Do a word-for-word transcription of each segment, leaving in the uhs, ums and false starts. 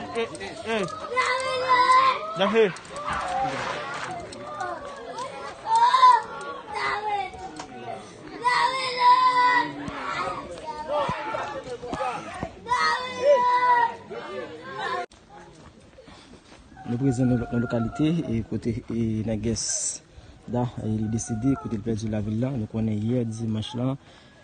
Eh, eh, eh. Dahe. Nou prezan nan, nan lokalite, e kote, e, Nègès Da, e, li desede, kote l pèdi lavi l lan. Nou konnen yè dimanch lan,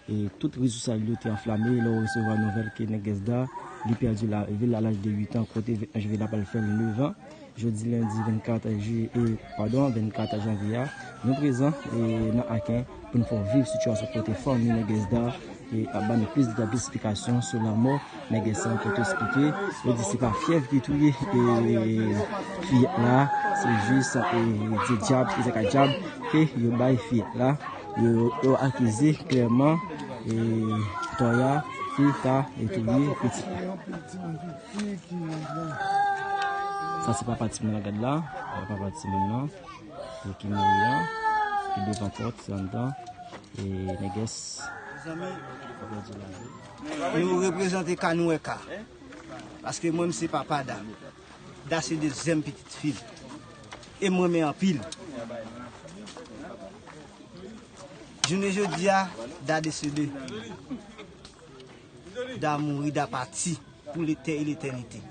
e, tout rezo sosyal yo te anflame lè w resevwa nouvèl ke Nègès Da, li pèdi lavi l a laj de uit an, kote vennanz jiyè la pral fè nevan. Jodi lendi vennkat jiyè, e, padon, vennkat janvye a, nou prezan, e, nan Aken pou n fè w viv sitiyasyon kote fanmi Nègès Da, e, ap ban nou plis detay, plis esplikasyon sou lanmò Nègès sa, kote eksplike, yo di se pa fyèv ki touye, e, fiyèt la, se jis, e, se dyab, se zak a dyab ke yo bay fiyèt la. Yo, yo akize klèman, e, Toya ki ta, e, touye pitit la. Sa se papa timoun nan, gad la, papa timoun nan, e, ki mouri an, ki devan pòt, se anndan, e, Nègès. Nou reprezante ka nou wè ka. Paske mwen, m se papa Da. Da se dezyèm pitit fi m. E m renmen anpil. Jounen jodi a, Da desede. Da mouri, Da pati pou letè e letènite.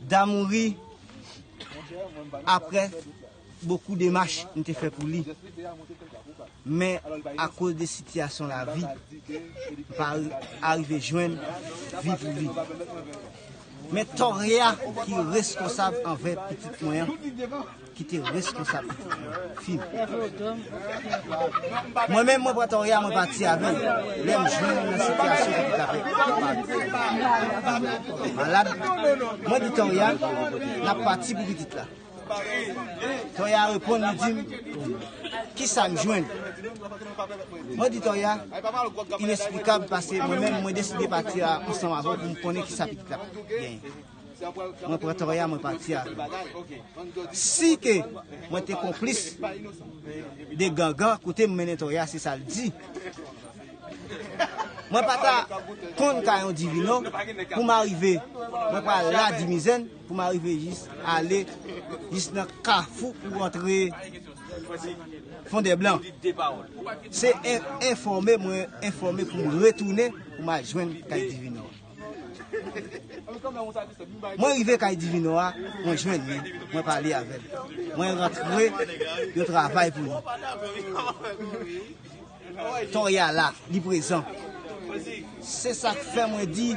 Da mouri apre bokou demach m te fè pou li. Men akoz de sitiyasyon lavi, m pa arive jwenn vi pou li. Men Toya ki reskonsab anvè pitit mwen an, ki te reskonsab pitit mwen, fi m. Mwen menm, mwen pran Toya, mwen pati avè l. Lè m jwenn nan sitiyasyon pitit la fè malad, mwen di Toya, n ap pati pou pitit la. Toya reponn, li di m, "Kisa m jwenn?" Mwen di Toya, "Ineksplikab, paske mwen menm, mwen deside pati a ansanm avè w pou m konnen kisa pitit la genyen." Mwen pran Toya, mwen pati a. Si ke mwen te konplis de gangan, kote m mennen Toya, se sa l di. Mwen pa ta konn kay yon Divino pou m arive. Mwen pral la Dimizèn pou m arive jis ale jis nan kafou pou antre Fondèblan. Se en-, enfòme, mwen enfòme pou m retounen pou m al jwenn kay Divino. Mwen rive kay Divino a, mwen jwenn li, mwen pale avè l. Mwen rantre, yo travay pou li. Toya la, li prezan. Se sa k fè mwen di,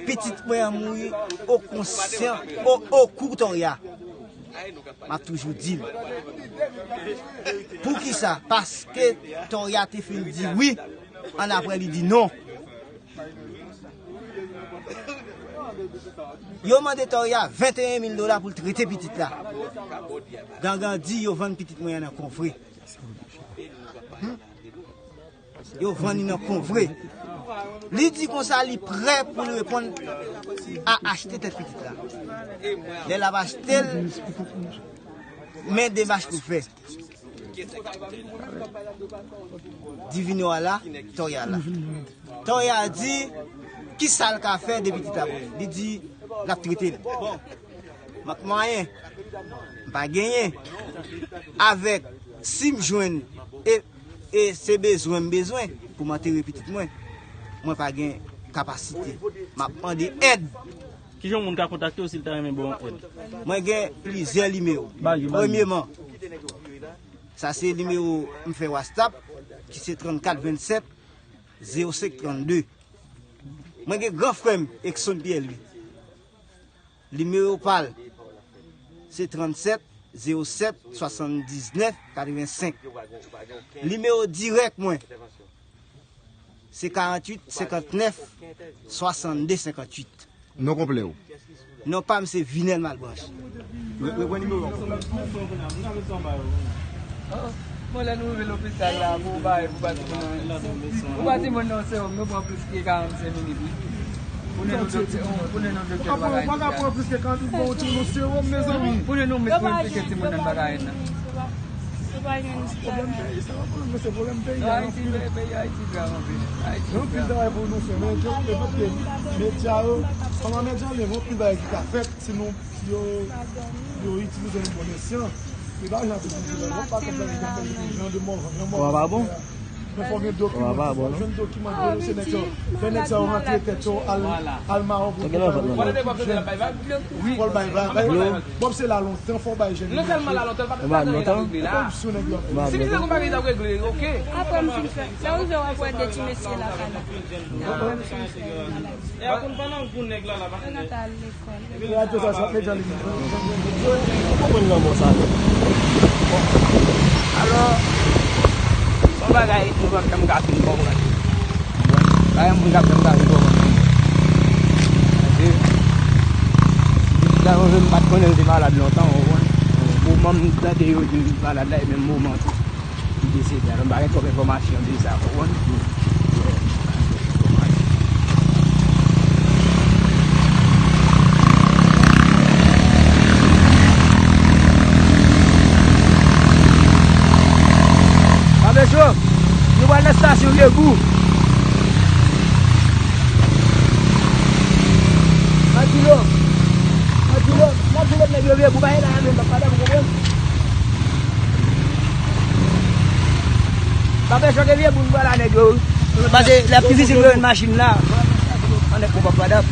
pitit mwen an mouri o konsyan, o, o kou Toya. M ap toujou di l. Poukisa? Paske Toya te fin di wi, annapre li di non. Yo mande Toya venteyen mil dola pou l trete pitit la. Gangan di yo vann pitit mwen an nan Konvre. Yo vann li nan Konvre. Li di konsa li prè pou l reponn a achte tèt pitit la. Lè l ap achte l, men demach pou l fè. Divino a la, Toya la. Toya di, kisa l ka fè de pitit la pou li? Li di, l ap trete l. Bon, m ap mwayen, m pa genyen. Avèk, si m jwenn, e, e se bezwen m bezwen pou m antere pitit mwen, mwen pa gen kapasite. M ap mande èd. Kijan yon moun ka kontakte w si l ta renmen ba w yon èd? Mwen gen plizyè nimewo. Ba l yo, ba l yo. Premyeman, sa se nimewo m fè WhatsApp, ki se trannkat vennsèt zewo senk trannde. Mwen gen gran frè m, Exxon Pierre Louis. Nimewo pa l, se trannsèt zewo sèt swasanndiznèf katrevensenk. Nimewo dirèk mwen, se karanntuit senkantnèf swasannde senkanntuit. Non konplè w? Non pa m se Vinèl Malbranche. Re-, repran nimewo a ankò. Oh, bon, lè nou rive lopital la, pou bay, pou ba timoun nan, pou ba timoun nan sewòm, nou pran plis ke karannsenk minit, wi. Pou nou doktè, pou nou doktè, pa ka pran plis ke karannsenk minit, pou nou sewòm, mezanmi. Pou nou met pou enplike timoun nan bagay nan. Pwoblèm peyi, sa pa pwoblèm, men se pwoblèm peyi a, anpil. Gen anpil travay pou nou fè, men gen, men paske medya yo, kòman medya yo, gen anpil bagay ki ka fèt si nou, si yo, yo itilize nou bon esyan. Se pa jan pou di, yo pa konprann jan de mòvan, jan mòvan. Wa pa bon. Men fò gen dokiman, fò jwenn dokiman, se nèg yo, fè nèg sa yo rantre tèt yo, al, al Mawon pou yo bay. Fò l bay, bay, bay. Bob se la lontan, fò bay jèn. Li tèlman la lontan, l pa t la lontan. Si li te konn bagay, l t ap regle, oke. Apre m fin fè, lè w rive w ap wè de ti mesye la, sa la. Apre m fin fè. E a konn pandan pou nèg la la pa fini. Yo nèk al lekòl. Epi radyo sa, sa mete jan li. Ou konprann lanmò sa tou. Alò, se yon bagay nou pa t janm ka fin konprann. Bagay moun k ap janm ka fin konprann. Paske, pitit la, mwen menm, m pa t konnen l te malad lontan, ou konprann. Moman m tande yo di l malad la, e menm moman tou. Ki desede a, nou pa gen twòp enfòmasyon de sa, ou konprann? Babècho, nou pral nan estasyon Vye Gou. Matilo, Matilo, Matilo, nèg yo Vye Gou, pa gen la menm, pa, pa, pa, pa, Pa fè chòke vye boul bwa la nèg yo. Pase l ap difisil pou yo jwenn machin la. Ann nèg konpa padap.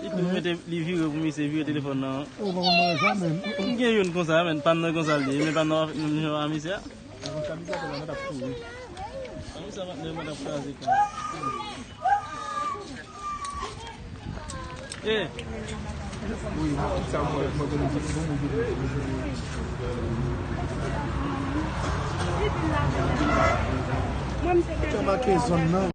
Li tou mete, li vire pou misye vire telefòn nan. M gen youn konsa, men pa m nan konsa l ye, men pa m nan menm jan a misye a. Kamisa pa t ap kraze kan. Eh. Sa make zòn nan.